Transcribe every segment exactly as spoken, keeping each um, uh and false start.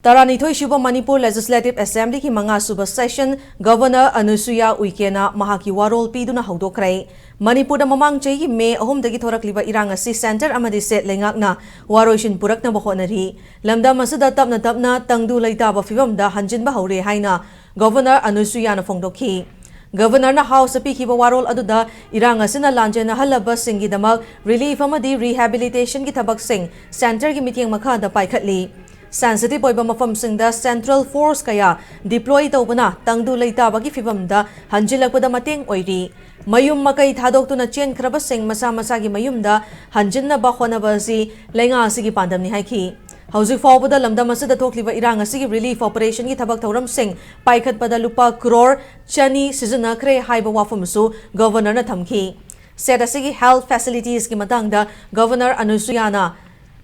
ꯇꯔꯥꯅꯤꯊꯣꯏ ꯁꯨꯕ ꯃꯅꯤꯄꯨꯔ Legislative Assemblyꯒꯤ ꯃꯉꯥ ꯁꯨꯕ session Governor ꯑꯅꯨꯁꯨꯌꯥ ꯎꯏꯀꯦꯅ ꯃꯍꯥꯛꯀꯤ ꯋꯥꯔꯣꯜ ꯄꯤꯗꯨꯅ ꯍꯧꯗꯣꯛꯈ꯭ꯔꯦ꯫ ꯃꯅꯤꯄꯨꯔꯗ ꯃꯃꯥꯡ ꯆꯍꯤꯒꯤ ꯃꯦ ꯑꯍꯨꯝꯗꯒꯤ ꯊꯣꯔꯛꯂꯤꯕ ꯏꯔꯥꯡ ꯑꯁꯤ centre ꯑꯃꯗꯤ state ꯂꯩꯉꯥꯛꯅ ꯋꯥꯔꯣꯏꯁꯤꯟ ꯄꯨꯔꯛꯅꯕ ꯍꯣꯠꯅꯔꯤ꯫ ꯂꯝꯗꯝ ꯑꯁꯤꯗ ꯇꯞꯅ ꯇꯞꯅ ꯇꯪꯗꯨ ꯂꯩꯇꯥꯕ ꯐꯤꯕꯝꯗ ꯍꯟꯖꯤꯟꯕ ꯍꯧꯔꯦ ꯍꯥꯏꯅ Governor ꯑꯅꯨꯁꯨꯌꯥꯅ ꯐꯣꯡꯗꯣꯛꯈꯤ꯫ Governorꯅ Houseꯇ ꯄꯤꯈꯤꯕ ꯋꯥꯔꯣꯜ ꯑꯗꯨꯗ ꯏꯔꯥꯡ ꯑꯁꯤꯅ ꯂꯥꯟꯖꯦꯟꯅꯍꯜꯂꯕꯁꯤꯡꯒꯤꯗꯃꯛ relief ꯑꯃꯗꯤ rehabilitationꯒꯤ ꯊꯕꯛꯁꯤꯡ centreꯒꯤ ꯃꯤꯠꯌꯦꯡ ꯃꯈꯥꯗ ꯄꯥꯏꯈꯠꯂꯤ꯫ Sensitive ꯑꯣꯏꯕ ꯃꯐꯝꯁꯤꯡꯗ central force ꯀꯌꯥ deploy ꯇꯧꯕꯅ ꯇꯪꯗꯨ ꯂꯩꯇꯥꯕꯒꯤ ꯐꯤꯚꯝꯗ ꯍꯟꯖꯤꯜꯂꯛꯄꯗ ꯃꯇꯦꯡ ꯑꯣꯏꯔꯤ꯫ ꯃꯌꯨꯝ ꯃꯀꯩ ꯊꯥꯗꯣꯛꯇꯨꯅ ꯆꯦꯟꯈ꯭ꯔꯕꯁꯤꯡ ꯃꯁꯥ ꯃꯁꯥꯒꯤ ꯃꯌꯨꯝꯗ ꯍꯟꯖꯤꯟꯅꯕ ꯍꯣꯠꯅꯕ ꯑꯁꯤ ꯂꯩꯉꯥꯛ ꯑꯁꯤꯒꯤ ꯄꯥꯟꯗꯝꯅꯤ ꯍꯥꯏꯈꯤ꯫ ꯍꯧꯖꯤꯛ ꯐꯥꯎꯕꯗ ꯂꯝꯗꯝ ꯑꯁꯤꯗ ꯊꯣꯛꯂꯤꯕ ꯏꯔꯥꯡ ꯑꯁꯤꯒꯤ relief operationꯒꯤ ꯊꯕꯛ ꯊꯧꯔꯝꯁꯤꯡ ꯄꯥꯏꯈꯠꯄꯗ ꯂꯨꯄꯥ ꯀ꯭ꯔꯣꯔ ꯆꯅꯤ ꯁꯤꯖꯤꯟꯅꯈ꯭ꯔꯦ ꯍꯥꯏꯕ ꯋꯥꯐꯝꯁꯨ Governorꯅ ꯊꯝꯈꯤ꯫ State ꯑꯁꯤꯒꯤ health facilitiesꯀꯤ ꯃꯇꯥꯡꯗ Governor ꯑꯅꯨꯁꯨꯌꯥꯅ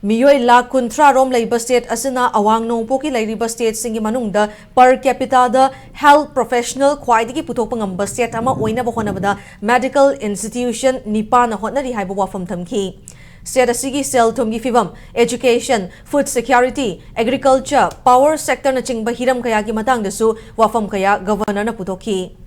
ꯃꯤꯑꯣꯏ ꯂꯥꯈ ꯀꯨꯟꯊ꯭ꯔꯥ ꯔꯣꯝ ꯂꯩꯕ state ꯑꯁꯤꯅ ꯑꯋꯥꯡ ꯅꯣꯡꯄꯣꯛꯀꯤ ꯂꯩꯔꯤꯕ stateꯁꯤꯡꯒꯤ ꯃꯅꯨꯡꯗ per capitaꯗ health professional ꯈ꯭ꯋꯥꯏꯗꯒꯤ ꯄꯨꯊꯣꯛꯄ ꯉꯝꯕ state ꯑꯃ ꯑꯣꯏꯅꯕ ꯍꯣꯠꯅꯕꯗ medical institution ꯅꯤꯄꯥꯟꯅ ꯍꯣꯠꯅꯔꯤ ꯍꯥꯏꯕ ꯋꯥꯐꯝ ꯊꯝꯈꯤ꯫ State ꯑꯁꯤꯒꯤ ꯁꯦꯜ ꯊꯨꯝꯒꯤ ꯐꯤꯚꯝ, education, food security, agriculture, power sectorꯅꯆꯤꯡꯕ ꯍꯤꯔꯝ ꯀꯌꯥꯒꯤ ꯃꯇꯥꯡꯗꯁꯨ ꯋꯥꯐꯝ ꯀꯌꯥ Governorꯅ ꯄꯨꯊꯣꯛꯈꯤ꯫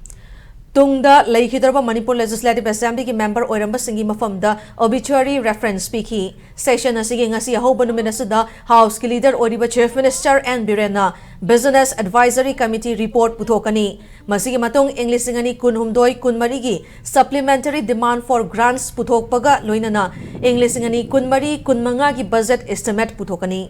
ꯇꯨꯡꯗ ꯂꯩꯈꯤꯗꯧꯔꯕ ꯃꯅꯤꯄꯨꯔ Legislative Assemblyꯒꯤ member ꯑꯣꯏꯔꯝꯕꯁꯤꯡꯒꯤ ꯃꯐꯝꯗ obituary reference ꯄꯤꯈꯤ꯫ Session ꯑꯁꯤꯒꯤ ꯉꯁꯤ ꯑꯍꯧꯕ ꯅꯨꯃꯤꯠ ꯑꯁꯤꯗ Houseꯀꯤ leader ꯑꯣꯏꯔꯤꯕ Chief Minister ꯑꯦꯟ ꯕꯤꯔꯦꯟꯅ Business Advisory Committee report ꯄꯨꯊꯣꯛꯀꯅꯤ꯫ ꯃꯁꯤꯒꯤ ꯃꯇꯨꯡ ꯏꯪ ꯂꯤꯁꯤꯡ ꯑꯅꯤ ꯀꯨꯟꯍꯨꯝꯗꯣꯏ ꯀꯨꯟꯃꯔꯤꯒꯤ supplementary demand for grants ꯄꯨꯊꯣꯛꯄꯒ ꯂꯣꯏꯅꯅ ꯏꯪ ꯂꯤꯁꯤꯡ ꯑꯅꯤ ꯀꯨꯟꯃꯔꯤ ꯀꯨꯟꯃꯉꯥꯒꯤ budget estimate ꯄꯨꯊꯣꯛꯀꯅꯤ꯫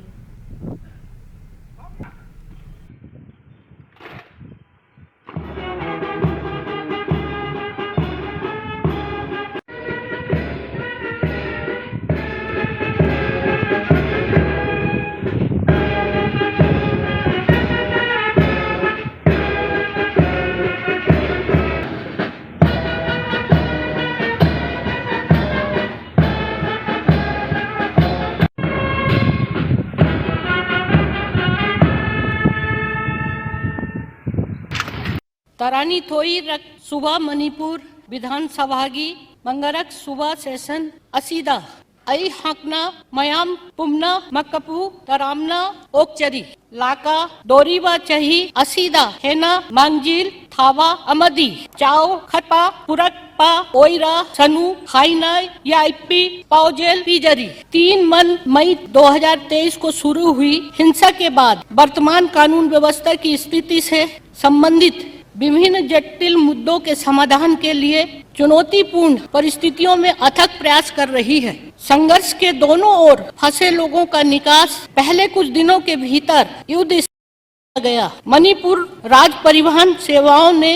ꯇꯔꯥꯅꯤꯊꯣꯏ ꯁꯨꯕ ꯃꯅꯤꯄꯨꯔ ꯕꯤꯙꯥꯟ ꯁꯚꯥꯒꯤ ꯃꯉꯥꯔꯛ ꯁꯨꯕ session ꯑꯁꯤꯗ ꯑꯩꯍꯥꯛꯅ ꯃꯌꯥꯝ ꯄꯨꯝꯅꯃꯛꯄꯨ ꯇꯔꯥꯝꯅ ꯑꯣꯛꯆꯔꯤ꯫ ꯂꯥꯀꯥ, ꯗꯣꯔꯤꯕ ꯆꯍꯤ ꯑꯁꯤꯗ ꯍꯦꯟꯅ ꯃꯥꯡꯖꯤꯜ ꯊꯥꯕ ꯑꯃꯗꯤ ꯆꯥꯎꯈꯠꯄ ꯄꯨꯔꯛꯄ ꯑꯣꯏꯔꯁꯅꯨ ꯍꯥꯏꯅ ꯌꯥꯏꯐ ꯄꯥꯎꯖꯦꯜ ꯄꯤꯖꯔꯤ꯫ तीन मन मई दो हज़ार तेईस को शुरू हुई हिंसा के बाद वर्तमान कानून व्यवस्था की स्थिति से संबंधित विभिन्न जटिल मुद्दों के समाधान के लिए चुनौतीपूर्ण परिस्थितियों में अथक प्रयास कर रही है। संघर्ष के दोनों ओर फंसे लोगों का निकास पहले कुछ दिनों के भीतर युद्ध गया। मणिपुर राज्य परिवहन सेवाओं ने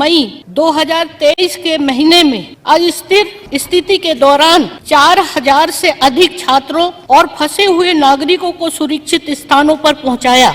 मई दो हज़ार तेईस के महीने में अस्थिर स्थिति के दौरान चार हज़ार से अधिक छात्रों और फंसे हुए नागरिकों को सुरक्षित स्थानों पर पहुंचाया।